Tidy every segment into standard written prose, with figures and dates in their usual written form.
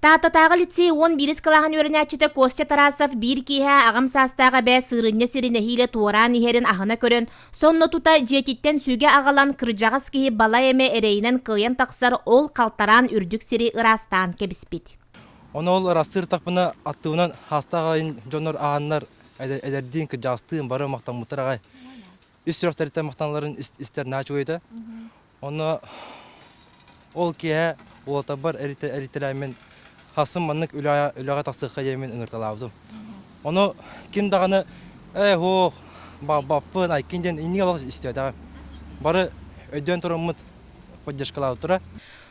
Тааттатааҕы лицей уон биирис кылааһын үөрэнээччитэ Костя Тарасов биир киэһэ аҕам саастаах эбээ сыырынньа сири нэһиилэ туораан иһэрин аһына көрөн, сонно тута дьиэтиттэн сүгэ аҕалан кырдьаҕас киһи балай эмэ эрэйинэн кыайан тахсар ол халтараан үрдүк сири ыраастаан кэбиспит. Ону ол ыраастыыр тахпына аттыбынан хаастаах айын дьоннор аһаннар эдэрдиин кырдьаҕастыын бары махтаммыттар аҕай. Үс сүрэхтэриттэн махтаналларын истэр наһаа үчүгэй этэ. Онно ол киэһэ уолаттарбар эрийтэлээммин хасым маннык үлэҕэ, үлэҕэ тахсыахха диэммин ыҥырталаабытым. Ону ким даҕаны ээ һуох баппын айкин диэн инник олох истибэтэҕим. Бары өйдөөн тураммыт поддержкалаабыттара.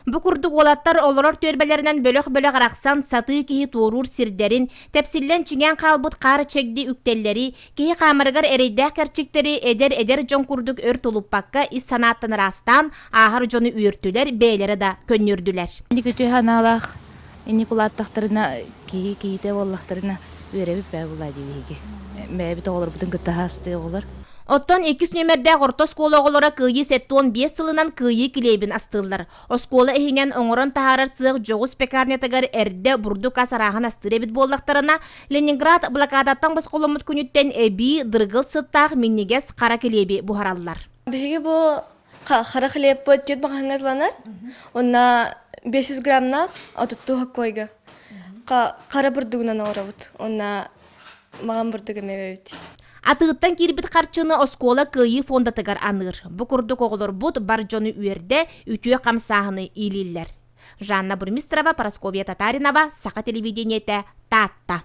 Бу курдук уолаттар олорор түөлбэлэринэн бөлөх-бөлөх арахсан сатыы киһи туоруур сирдэрин, тэпсиллэн чиҥээн хаалбыт хаар чэгди үктэллэри, киһи хаамарыгар эрэйдээх кэрчиктэри эдэр-эдэр дьон курдук өр тулуппакка ис санааттан ыраастаан, ааһар дьону үөртүлэр, бэйэлэрэ да көнньүөрдүлэр. Инник үтүө санаалаах, инник улааттахтарына, киһи киһитэ буоллахтарына үөрэбит бээ булаа дии биһиги. Бэйэбит оҕолорбутун кытта хаастыы оҕолор. Оттон иккис нүөмэрдээх орто оскуола оҕолоро Кыайыы 75 сылынан Кыайыы килиэбин астыыллар. Оскуола иһинэн оҥорон таһаарар сыах дьоҕус пекарнятыгар эрдэ бурдук ас арааһын астыыр эбит буоллахтарына, Ленинград блокадаттан босхоломмут күнүттэн эбии дыргыл сыттаах минньигэс хара килиэби буһараллар. Биһиги бу хара хлебпыт түөрт маҕаһыыҥҥа атыланар. Онно 500 граммнаах отуттуу хоккойга хара бурдугунан оҥоробут. Онно маҕан бурдук эмиэ эбит. Атыыттан киирбит харчыны оскуола Кыайыы фондатыгар аныыр. Бу курдук оҕолорбут бар дьону үөрдэ, үтүө хамсааһыны иилииллэр. Жанна Бурмистрова, Парасковья Татаринова, Саха телевидениетэ, Таатта.